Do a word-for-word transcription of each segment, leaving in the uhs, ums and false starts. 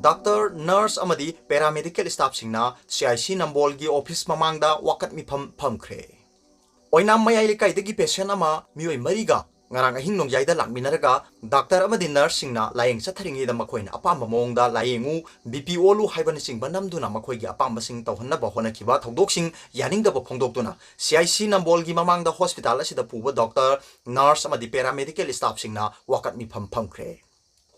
Doctor, nurse ꯑꯃꯗꯤ paramedical ꯁ꯭ꯇꯥꯐꯁꯤꯡꯅ C I C ꯅꯝꯕꯣꯜꯒꯤ office ꯃꯃꯥꯡꯗ ꯋꯥꯀꯠ ꯃꯤꯐꯝ ꯐꯝꯈ꯭ꯔꯦ꯫ ꯑꯣꯏꯅꯥꯝ ꯃꯌꯥꯏ ꯂꯩꯀꯥꯏꯗꯒꯤ ꯄꯦꯁꯦꯟ ꯑꯃ ꯃꯤꯑꯣꯏ ꯃꯔꯤꯒ ꯉꯔꯥꯡ ꯑꯍꯤꯡ ꯅꯣꯡꯌꯥꯏꯗ ꯂꯥꯛꯃꯤꯟꯅꯔꯒ ꯗꯥꯛꯇꯔ ꯑꯃꯗꯤ ꯅꯔꯁꯁꯤꯡꯅ ꯂꯥꯌꯦꯡ ꯆꯠꯊꯔꯤꯉꯩꯗ ꯃꯈꯣꯏꯅ ꯑꯄꯥꯝꯕ ꯃꯑꯣꯡꯗ ꯂꯥꯌꯦꯡꯉꯨ, ꯕꯤ ꯄꯤ ꯑꯣꯜꯂꯨ ꯍꯥꯏꯕꯅꯆꯤꯡꯕ ꯅꯝꯗꯨꯅ ꯃꯈꯣꯏꯒꯤ ꯑꯄꯥꯝꯕꯁꯤꯡ ꯇꯧꯍꯟꯅꯕ ꯍꯣꯠꯅꯈꯤꯕ ꯊꯧꯗꯣꯛꯁꯤꯡ ꯌꯥꯅꯤꯡꯗꯕ ꯐꯣꯡꯗꯣꯛꯇꯨꯅ ꯁꯤ ꯑꯥꯏ ꯁꯤ ꯅꯝꯕꯣꯜꯒꯤ ꯃꯃꯥꯡꯗ ꯍꯣꯁꯄꯤꯇꯥꯜ ꯑꯁꯤꯗ ꯄꯨꯕ ꯗꯥꯛꯇꯔ, ꯅꯔꯁ ꯑꯃꯗꯤ ꯄꯦꯔꯥꯃꯦꯗꯤꯀꯦꯜ ꯁ꯭ꯇꯥꯐꯁꯤꯡꯅ ꯋꯥꯀꯠ ꯃꯤꯐꯝ ꯐꯝꯈ꯭ꯔꯦ꯫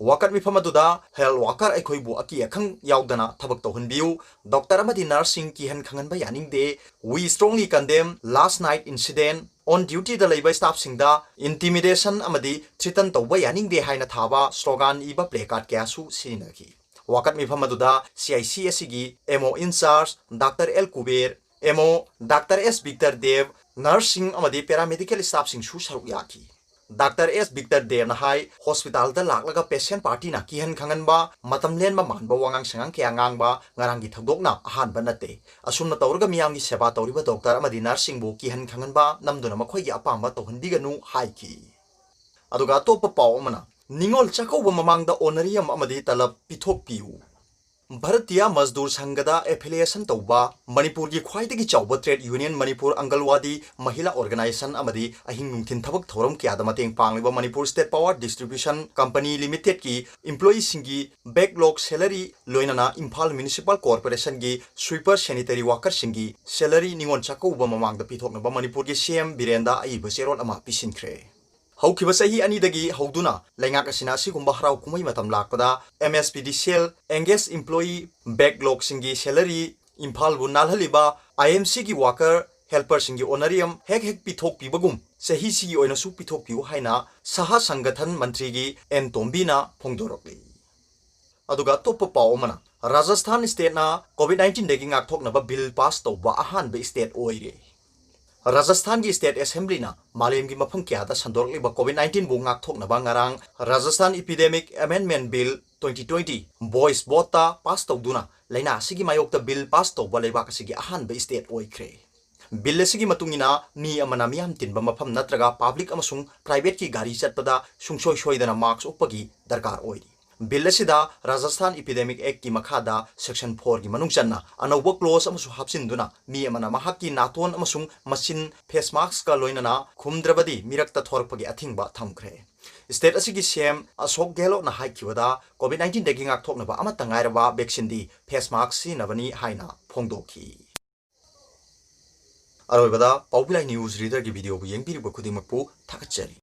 ꯋꯥꯀꯠ ꯃꯤꯐꯝ ꯑꯗꯨꯗ ꯍꯦꯜꯊ ꯋꯥꯀꯔ ꯑꯩꯈꯣꯏꯕꯨ ꯑꯀꯤ ꯑꯈꯪ ꯌꯥꯎꯗꯅ ꯊꯕꯛ ꯇꯧꯍꯟꯕꯤꯌꯨ, ꯗꯥꯛꯇꯔ ꯑꯃꯗꯤ ꯅꯔꯁꯁꯤꯡ ꯀꯤꯍꯟ ꯈꯪꯍꯟꯕ ꯌꯥꯅꯤꯡꯗꯦ, We strongly condemn last night incident, on duty ꯗ ꯂꯩꯕ ꯁ꯭ꯇꯥꯐꯁꯤꯡꯗ ꯏꯟꯇꯤꯃꯤꯗꯦꯁꯟ ꯑꯃꯗꯤ ꯊ꯭ꯔꯤꯇꯟ ꯇꯧꯕ ꯌꯥꯅꯤꯡꯗꯦ ꯍꯥꯏꯅ ꯊꯥꯕ ꯁ꯭ꯂꯣꯒꯥꯟ ꯏꯕ ꯄ꯭ꯂꯦ ꯀꯥꯔꯗ ꯀꯌꯥꯁꯨ ꯁꯤꯖꯤꯟꯅꯈꯤ꯫ ꯋꯥꯀꯠ ꯃꯤꯐꯝ ꯑꯗꯨꯗ ꯁꯤ ꯑꯥꯏ ꯁꯤ ꯑꯁꯤꯒꯤ M O in-charge doctor L Kuber, M O doctor ꯑꯦꯁ ꯕꯤꯛꯇꯔ ꯗꯦꯕ, ꯅꯔꯁꯁꯤꯡ ꯑꯃꯗꯤ ꯄꯦꯔꯥꯃꯦꯗꯤꯀꯦꯜ ꯁ꯭ꯇꯥꯐꯁꯤꯡꯁꯨ ꯁꯔꯨꯛ ꯌꯥꯈꯤ꯫ ꯗꯥꯛꯇꯔ ꯑꯦꯁ ꯕꯤꯛꯇꯔ ꯗꯦꯕꯅ ꯍꯥꯏ, ꯍꯣꯁꯄꯤꯇꯥꯜꯗ ꯂꯥꯛꯂꯒ ꯄꯦꯁꯦꯟ ꯄꯥꯔꯇꯤꯅ ꯀꯤꯍꯟ ꯈꯪꯍꯟꯕ, ꯃꯇꯝ ꯂꯦꯟꯕ ꯃꯥꯟꯕ ꯋꯥꯉꯥꯡ ꯁꯉꯥꯡ ꯀꯌꯥ ꯉꯥꯡꯕ ꯉꯔꯥꯡꯒꯤ ꯊꯧꯗꯣꯛꯅ ꯑꯍꯥꯟꯕ ꯅꯠꯇꯦ꯫ ꯑꯁꯨꯝꯅ ꯇꯧꯔꯒ ꯃꯤꯌꯥꯝꯒꯤ ꯁꯦꯕꯥ ꯇꯧꯔꯤꯕ ꯗꯣꯛꯇꯔ ꯑꯃꯗꯤ ꯅꯔꯁꯁꯤꯡꯕꯨ ꯀꯤꯍꯟ ꯈꯪꯍꯟꯕ ꯅꯝꯗꯨꯅ ꯃꯈꯣꯏꯒꯤ ꯑꯄꯥꯝꯕ ꯇꯧꯍꯟꯕꯤꯒꯅꯨ ꯍꯥꯏꯈꯤ꯫ ꯑꯗꯨꯒ ꯑꯇꯣꯞꯄ ꯄꯥꯎ ꯑꯃꯅ, ꯅꯤꯉꯣꯜ ꯆꯥꯛꯀꯧꯕ ꯃꯃꯥꯡꯗ ꯑꯣꯅꯔꯤꯌꯝ ꯑꯃꯗꯤ ꯇꯂꯕ ꯄꯤꯊꯣꯛꯄꯤꯌꯨ꯫ ꯚꯥꯔꯇꯤꯌꯥ ꯃꯖꯗꯨꯔ ꯁꯪꯘꯗ ꯑꯦꯐꯤꯂꯤꯌꯦꯁꯟ ꯇꯧꯕ ꯃꯅꯤꯄꯨꯔꯒꯤ ꯈ꯭ꯋꯥꯏꯗꯒꯤ ꯆꯥꯎꯕ trade union Manipur Anganwadi Mahila organization ꯑꯃꯗꯤ ꯑꯍꯤꯡ ꯅꯨꯡꯊꯤꯟ ꯊꯕꯛ ꯊꯧꯔꯝ ꯀꯌꯥꯗ ꯃꯇꯦꯡ ꯄꯥꯡꯂꯤꯕ Manipur state power distribution company ꯂꯤꯃꯤꯇꯦꯗꯀꯤ ꯏꯝꯄ꯭ꯂꯣꯌꯤꯁꯤꯡꯒꯤ ꯕꯦꯛꯂꯣꯛ ꯁꯦꯂꯔꯤ, ꯂꯣꯏꯅꯅ ꯏꯝꯐꯥꯜ ꯃ꯭ꯌꯨꯅꯤꯁꯤꯄꯥꯜ ꯀꯣꯔꯄꯣꯔꯦꯁꯟꯒꯤ ꯁ꯭ꯋꯤꯄꯔ ꯁꯦꯅꯤꯇꯔꯤ ꯋꯥꯀꯔꯁꯤꯡꯒꯤ ꯁꯦꯂꯔꯤ ꯅꯤꯉꯣꯜ ꯆꯥꯛꯀꯧꯕ ꯃꯃꯥꯡꯗ ꯄꯤꯊꯣꯛꯅꯕ ꯃꯅꯤꯄꯨꯔꯒꯤ ꯁꯤ ꯑꯦꯝ ꯕꯤꯔꯦꯟꯗ ꯑꯏꯕ ꯆꯦꯔꯣꯜ ꯑꯃ ꯄꯤꯁꯤꯟꯈ꯭ꯔꯦ꯫ ꯍꯧꯈꯤꯕ ꯆꯍꯤ ꯑꯅꯤꯗꯒꯤ ꯍꯧꯗꯨꯅ ꯂꯩꯉꯥꯛ ꯑꯁꯤꯅ ꯑꯁꯤꯒꯨꯝꯕ ꯍꯔꯥꯎ ꯀꯨꯝꯍꯩ ꯃꯇꯝ ꯂꯥꯛꯄꯗ ꯑꯦꯝ ꯑꯦꯁ P D C L engage employee ꯕꯦꯛꯂꯣꯛꯁꯤꯡꯒꯤ ꯁꯦꯂꯔꯤ, ꯏꯝꯐꯥꯜꯕꯨ ꯅꯥꯜꯍꯜꯂꯤꯕ ꯑꯥꯏ ꯑꯦꯝ ꯁꯤꯒꯤ ꯋꯥꯀꯔ ꯍꯦꯜꯄꯔꯁꯤꯡꯒꯤ ꯑꯣꯅꯔꯤꯌꯝ ꯍꯦꯛ ꯍꯦꯛ ꯄꯤꯊꯣꯛꯄꯤꯕꯒꯨꯝ ꯆꯍꯤꯁꯤꯒꯤ ꯑꯣꯏꯅꯁꯨ ꯄꯤꯊꯣꯛꯄꯤꯌꯨ ꯍꯥꯏꯅ ꯁꯍꯥ ꯁꯪꯒꯊꯟ ꯃꯟꯇ꯭ꯔꯤꯒꯤ ꯑꯦꯟ ꯇꯣꯝꯕꯤꯅ ꯐꯣꯡꯗꯣꯔꯛꯂꯤ꯫ ꯑꯗꯨꯒ ꯑꯇꯣꯞꯄ ꯄꯥꯎ ꯑꯃꯅ, ꯔꯥꯖꯁꯊꯥꯟ ꯁ꯭ꯇꯦꯠꯅ ꯀꯣꯚꯤꯗ ꯅꯥꯏꯟꯇꯤꯟꯗꯒꯤ ꯉꯥꯛꯊꯣꯛꯅꯕ ꯕꯤꯜ ꯄꯥꯁ ꯇꯧꯕ ꯑꯍꯥꯟꯕ ꯁ꯭ꯇꯦꯠ ꯑꯣꯏꯔꯦ꯫ ꯔꯥꯖꯁꯊꯥꯟꯒꯤ ꯁ꯭ꯇꯦꯠ ꯑꯦꯁꯦꯝꯕ꯭ꯂꯤꯅ ꯃꯥꯂꯦꯝꯒꯤ ꯃꯐꯝ ꯀꯌꯥꯗ ꯁꯟꯗꯣꯔꯛꯂꯤꯕ ꯀꯣꯚꯤꯗ ꯅꯥꯏꯟꯇꯤꯟꯕꯨ ꯉꯥꯛꯊꯣꯛꯅꯕ ꯉꯔꯥꯡ Rajasthan epidemic amendment bill twenty twenty voice ꯚꯣꯠꯇ ꯄꯥꯁ ꯇꯧꯗꯨꯅ ꯂꯥꯏꯅꯥ ꯑꯁꯤꯒꯤ ꯃꯥꯌꯣꯛꯇ ꯕꯤꯜ ꯄꯥꯁ ꯇꯧꯕ ꯂꯩꯕꯥꯛ ꯑꯁꯤꯒꯤ ꯑꯍꯥꯟꯕ ꯁ꯭ꯇꯦꯠ ꯑꯣꯏꯈ꯭ꯔꯦ꯫ ꯕꯤꯜ ꯑꯁꯤꯒꯤ ꯃꯇꯨꯡ ꯏꯟꯅ ꯃꯤ ꯑꯃꯅ ꯃꯤꯌꯥꯝ ꯇꯤꯟꯕ ꯃꯐꯝ ꯅꯠꯇ꯭ꯔꯒ ꯄꯕ꯭ꯂꯤꯛ ꯑꯃꯁꯨꯡ ꯄ꯭ꯔꯥꯏꯚꯦꯠꯀꯤ ꯒꯥꯔꯤ ꯆꯠꯄꯗ ꯁꯨꯡꯁꯣꯏ ꯁꯣꯏꯗꯅ ꯃꯥꯁ꯭ꯛ ꯎꯞꯄꯒꯤ ꯗꯔꯀꯥꯔ ꯑꯣꯏꯔꯤ꯫ Bill ꯑꯁꯤꯗ Rajasthan Epidemic Act ꯀꯤ ꯃꯈꯥꯗ Section four ꯒꯤ ꯃꯅꯨꯡ ꯆꯟꯅ ꯑꯅꯧꯕ clause ꯑꯃꯁꯨ ꯍꯥꯞꯆꯤꯟꯗꯨꯅ ꯃꯤ ꯑꯃꯅ ꯃꯍꯥꯛꯀꯤ ꯅꯥꯇꯣꯟ ꯑꯃꯁꯨꯡ ꯃꯆꯤꯟ face mask ꯀ ꯂꯣꯏꯅꯅ ꯈꯨꯝꯗ꯭ꯔꯕꯗꯤ ꯃꯤꯔꯛꯇ ꯊꯣꯔꯛꯄꯒꯤ ꯑꯊꯤꯡꯕ ꯊꯝꯈ꯭ꯔꯦ꯫ State ꯑꯁꯤꯒꯤ C M Ashok Gehlotꯅ ꯍꯥꯏꯈꯤꯕꯗ, COVID nineteen ꯗꯒꯤ ꯉꯥꯛꯊꯣꯛꯅꯕ ꯑꯃꯠꯇ ꯉꯥꯏꯔꯕ vaccine ꯗꯤ face mask ꯁꯤꯖꯤꯟꯅꯕꯅꯤ ꯍꯥꯏꯅ ꯐꯣꯡꯗꯣꯛꯈꯤ꯫ ꯑꯔꯣꯏꯕꯗ ꯄꯥꯎꯕꯤꯂꯥꯏ News Reader ꯒꯤ video ꯕꯨ ꯌꯦꯡꯕꯤꯔꯤꯕ ꯈꯨꯗꯤꯡꯃꯛꯄꯨ ꯊꯥꯒꯠꯆꯔꯤ꯫